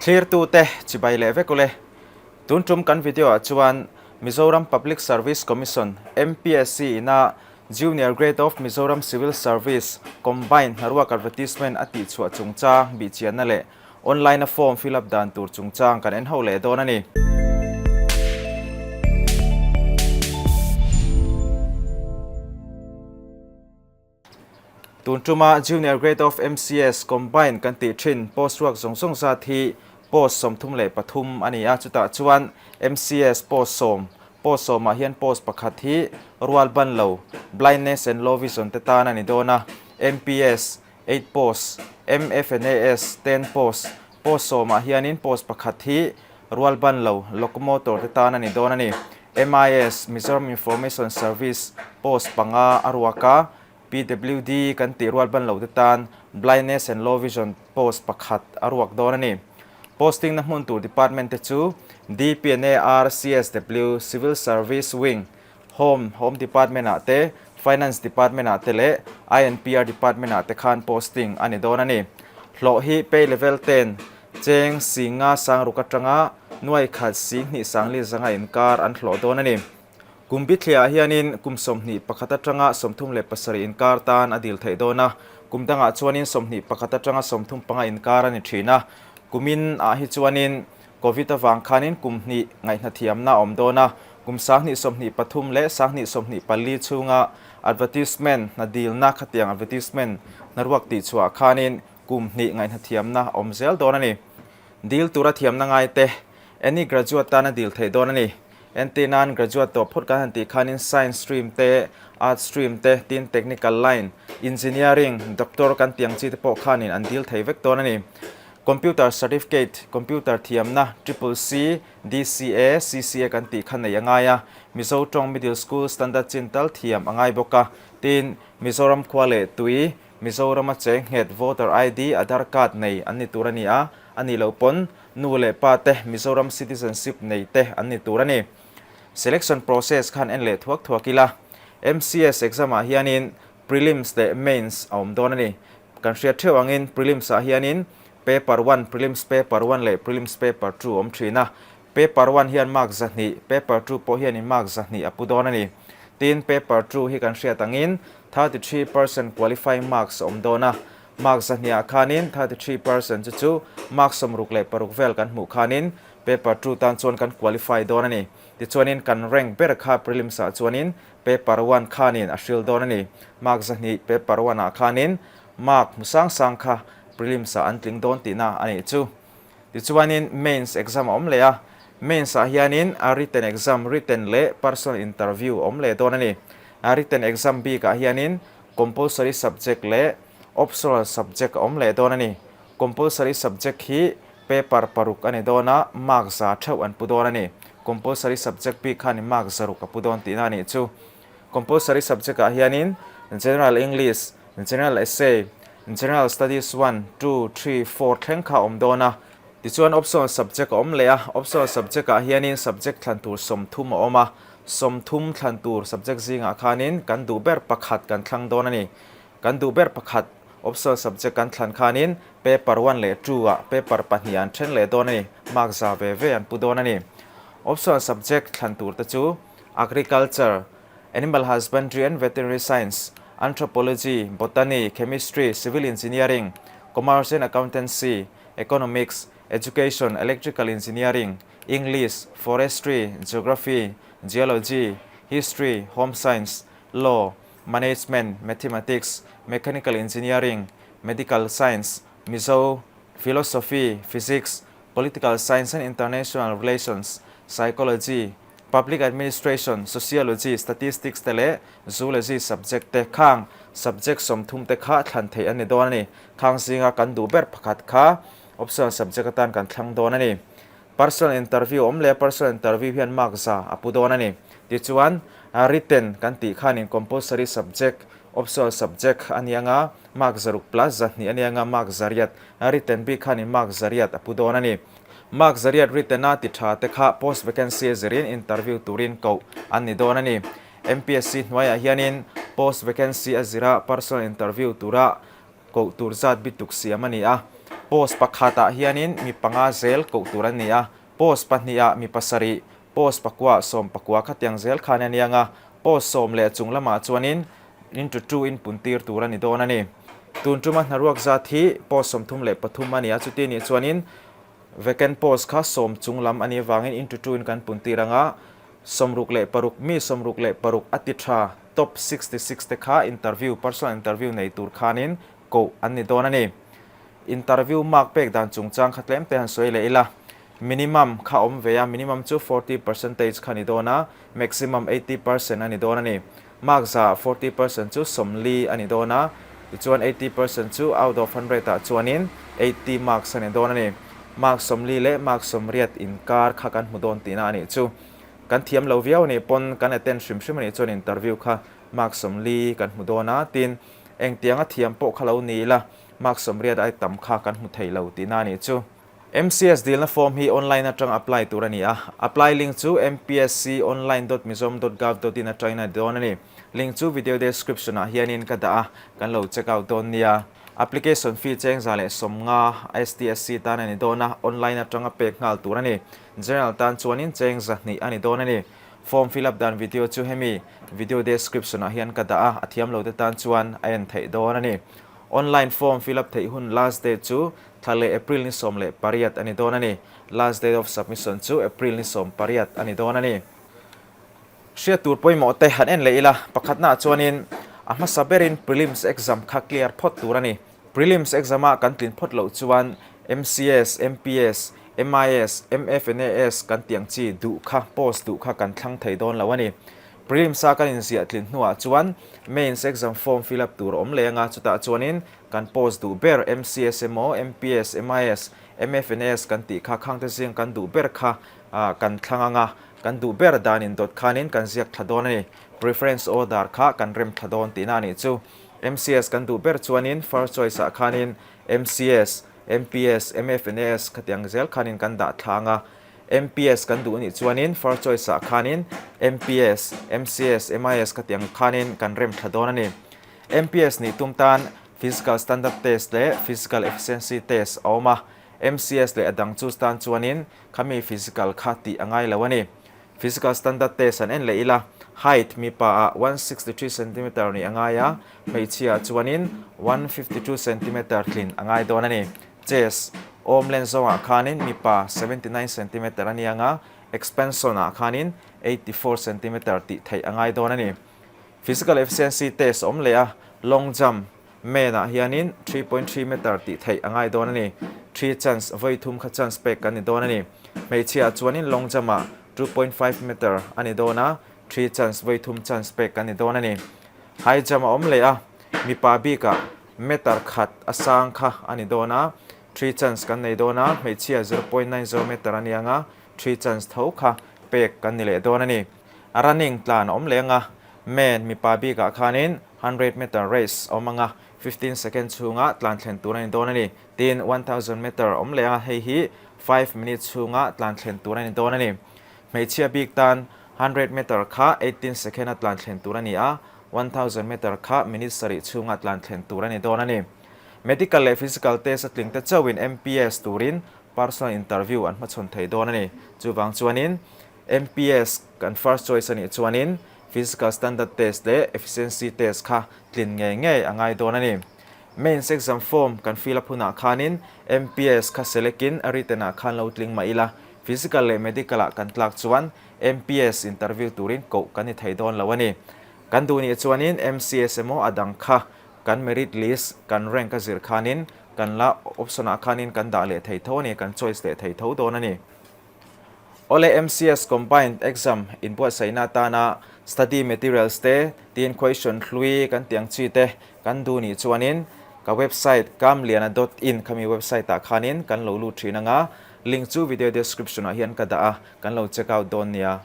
Thlirtute chibai leh vek ule. Tun tum kan video ah chuan Mizoram Public Service Commission, MPSC, ina Junior Grade of Mizoram Civil Service Combined hnaruak advertisement a tihchhuah chungchang bihchianna leh Online a form fill up dan tur chungchang kan en ho leh dawn a ni. Tun tuma Junior Grade of MCS Combined kan tih thin post ruak zawng zawng zat hi post 33 a ni a, chutah chuan MCS post sawm, post sawmah hian post pakhat hi rual ban lo, blindness and low vision te tan a ni dawn a, MPS, Eight post, MFNAS, ten post, post sawmah hianin post pakhat hi rual ban lo, locomotor te tan a ni dawn a ni. MIS, Mizoram Information Service, post panga a ruak a, PWD kan tih rual ban lo te tan Blindness and Low Vision post pakhat a ruak dawn a ni. Posting na hmun tur department te chu DPNAR, CSW, Civil Service Wing, Home, Home Department ah te, Finance Department ah te leh INPR Department ah te khan posting a ni dawn a ni. Hlawh hi pay level ten cheng singa sangruk atanga nuai khat sing hnih sangli zanga inkar an hlawh dawn a ni. Kum bithliah ah hianin kum 21 atanga 37 inkar tan a dil theih dawn a, kum dangah chuanin 21 atanga 35 inkar a ni thin a, kumin ah hi chuanin Covid avang khanin kum hnih ngaihnathiamna a awm dawn a, kum 2023 leh 2024 chhunga advertisement hna dilna khatiang advertisement hnaruak tihchhuah khanin kum hnih ngaihnathiamna a awm zel dawn a ni. Dil tura thiamna ngai te, any graduate tana dil theih dawn a ni. Entir nan graduate tawh phawt kan han tih khanin science stream te, arts stream te, tin technical line, engineering, doctor kan tih ang chi te pawh khanin an dil thei vek dawn a ni. Computer Certificate, Computer thiamna, Triple C, DCA, CCA kan tih kha nei a ngai a, Mizo tawng Middle School Standard chin tal thiam a ngai bawk a, tin, Mizoram khua leh tui, Mizorama cheng nghet Voter ID, Aadhaar Card nei an ni tur a ni a, a nih loh pawn nu leh pa te Mizoram Citizenship nei te an ni tur a ni. Selection process khan en leh thuak thuak ila, MCS exam ah hianin Prelims leh Mains a awm dawn a ni. Kan hriat theuh angin Prelims ah hianin Paper one, Prelims Paper one leh Prelims Paper two a awm thin a. Paper one hian mark 200, Paper two pawh hianin mark 200 a pu dawn a ni. Tin, Paper two hi kan hriat angin 33% qualifying marks a awm dawn a. Mark 200 ah khanin 33% chu chu mark 66 vel kan hmuh khanin Paper two tan chuan kan qualify dawn a ni. Tichuanin kan rank ber kha Prelims ah chuanin Paper one khanin a hril dawn a ni. Mark 200 paper one ah khanin mark hmu sang sang kha prelims ah an tling dawn tihna a nih chu. Tichuanin mains exam a awm leh a, mains ah hianin a written exam, written leh personal interview a awm leh dawn a ni. A written exam bik ah hianin compulsory subject leh optional subject a awm leh dawn a ni. Compulsory subject hi paper paruk a ni dawn a, mark za theuh an pu dawn a ni. Compulsory subject bik khan mark zaruk a pu dawn tihna a nih chu. Compulsory subject ah hianin General English, General Essay, General Studies one, two, three, four thleng kha a awm dawn a. Tichuan optional subject a awm leh a, optional subject ah hianin subject thlan tur 30 a awm a, 30 thlan tur subject zingah khanin kan duh ber pakhat kan thlang dawn a ni. Kan duh ber pakhat optional subject kan thlan khanin paper one leh two ah paper pahnih an then leh dawn a ni, mark za ve ve an pu dawn a ni. Optional subject thlan tur te chu Agriculture, Animal Husbandry and Veterinary Science, Anthropology, Botany, Chemistry, Civil Engineering, Commerce and Accountancy, Economics, Education, Electrical Engineering, English, Forestry, Geography, Geology, History, Home Science, Law, Management, Mathematics, Mechanical Engineering, Medical Science, Mizo, Philosophy, Physics, Political Science and International Relations, Psychology, Public Administration, Sociology, Statistics te leh Zoology subject te khang subject 30 te kha thlan theih a ni dawn a ni. Khang zinga kan duh ber pakhat kha optional subject atan kan thlang dawn a ni. Personal interview awm leh personal interview hian mark za a pu dawn a ni. Tichuan, written kan tih khanin compulsory subject, optional subject a ni anga, mark zaruk plus 200 a ni anga, mark 800, written bik khanin mark 800 a pu dawn a ni. Mark 800 written a ti tha te kha post vacancy a zirin interview turin koh an ni dawn a ni. MPSC hnuaiah hianin post vacancy a zira personal interview tura koh tur zat bituk siam a ni a. Post pakhatah hianin mi panga zel koh tur an ni a, post pahnihah mi pasarih, post pakuah 19 khatiang zel khan a niang a, post sawm leh chung lamah chuanin into two in puntir tur a ni dawn a ni. Tun tuma hnaruak zat hi post 33 a ni a, chuti nih chuanin vacant post kha sawm chung lam a nih avangin into two in kan puntir ang a, 66 mi 66 a ti tha top 66 te kha interview, personal interview nei tur khanin koh an ni dawn a ni. Interview mark pek dan chungchang kha tlem te han sawi leh ila. Minimum kha awm ve a, minimum chu 40 percentage kha ni dawn a, maximum 80 percent a ni dawn a ni. Mark za 40 percent chu 40 a ni dawn a, tichuan 80 percent chu out of hundred ah chuanin 80 marks a ni dawn a ni. Mark 40 leh mark 80 inkar kha kan hmu dawn tihna a nih chu. Kan thiam lo viau a nih pawn kan attend hrim hrim a nih chuan interview kha mark 40 kan hmu dawn a, tin Engtianga thiam pawh kha lo ni ila, mark 80 ai tam kha kan hmu thei lo tihna a nih chu. MCS dilna form hi online atang apply tur a ni a, apply link chu mpsconline.mizoram.gov.in atangin a ni dawn a ni. Link chu video description ah hianin ka dah a, kan lo check out dawn nia. Application fee cheng 150 STSC tan a ni dawn a, online atanga pek nghal tur a ni. General tan chuanin cheng 200 a ni dawn a ni. Form fill up dan video chu hemi video description ah hian ka dah a, a thiam lo te tan chuan a en theih dawn a ni. Online form fill up theih hun last date chu thla leh April ni 18 a ni dawn a ni. Last date of submission chu April ni 18 a ni dawn a ni. Hriat tur pawimawh te han en leh ila, pakhatnaah chuanin a hmasa berin prelims exam kha clear phawt tur a ni. Prelims exam ah kan tlin phawt loh chuan MCS, MPS, MIS, MFNAS kan tih ang chi duh kha post duh kha kan thlang thei dawn lo a ni. Prelims a kan inziah tlin hnuah chuan Mains exam form fill up tur a awm leh anga chutah chuanin kan post duh ber MCS emaw MPS, MIS, MFNAS kan tih kha khangte zing kan duh ber kha kan thlang anga kan duh ber dan indawt khanin kan ziak thla dawn a ni. Preference order kha kan rem thla dawn tihna a nih chu. MCS kan duh ber chuanin first choice ah khanin MCS, MPS, MFNAS khatiang zel khanin kan dah thlang a, MPS kan duh nih chuanin first choice ah khanin MPS, MCS, MIS khatiang khanin kan rem thla dawn a ni. MPS nih tum tan Physical Standard Test leh Physical Efficiency Test a awm a, MCS leh a dang chu tan chuanin khami physical kha tih a ngai lo a ni. Physical Standard Test an en leh ila, height mipa ah 163 centimeter nih a ngai a, hmeichhia ah chuanin 152 centimeter tlin a ngai dawn a ni. Chest, awm len zawngah khanin mipa 79 centimeter a ni ang a, expansion ah khanin 84 centimeter tih theih a ngai dawn a ni. Physical Efficiency Test awm leh a, long jump, men ah hianin 3.3 meter tih theih a ngai dawn a ni. Three chance, vawi thum kha chance pek kan ni dawn a ni. Hmeichhia ah chuanin long jump ah 2.5 meter a ni dawn a, three chance, vawi thum chance pek kan ni dawn a ni. High jump a awm leh a, mipa bikah meter khat a sang kha a ni dawn a, three chance kan nei dawn a, hmeichhia 0.90 meter a ni ang a, three chance tho kha pek kan ni leh dawn a ni. Running tlan a awm leh ang a, men mipa bikah khanin 100 meter race a awm ang a, 15 second chhunga tlan thlen tur a ni dawn a ni. Tin, 1000 meter a awm leh a, hei hi five minute chhunga tlan thlen tur a ni dawn a ni. Hmeichhia bik tan 100 meter kha 18 second a tlan thlen tur a ni a, 1000 meter kha minute sarih chhunga tlan thlen tur a ni dawn a ni. Medical leh physical test a tling te chauhin MPS turin personal interview an hmachhawn thei dawn a ni. Chuvang chuanin MPS kan first choice a nih chuanin Physical Standard Test leh Efficiency Test kha tlin ngei ngei a ngai dawn a ni. Mains exam form kan fill up hunah khanin MPS kha select in a written ah khan lo tling mah ila, Physical leh Medical ah kan tlak chuan MPS interview turin koh kan ni thei dawn lo a ni. Kan duh nih chuanin MCS emaw a dang kha kan merit list kan rank a zir khanin kan la option ah khanin kan dah leh thei tho a ni, kan choice leh thei tho dawn a ni. Awle MCS Combined Exam inbuatsaihna atana study materials te, tin question hlui kan tih ang chi te kan duh nih chuanin ka website kamliana dot in khami website ah khanin kan lo lut thin anga, link chu video description ah hian ka dah a, kan lo check out dawn nia.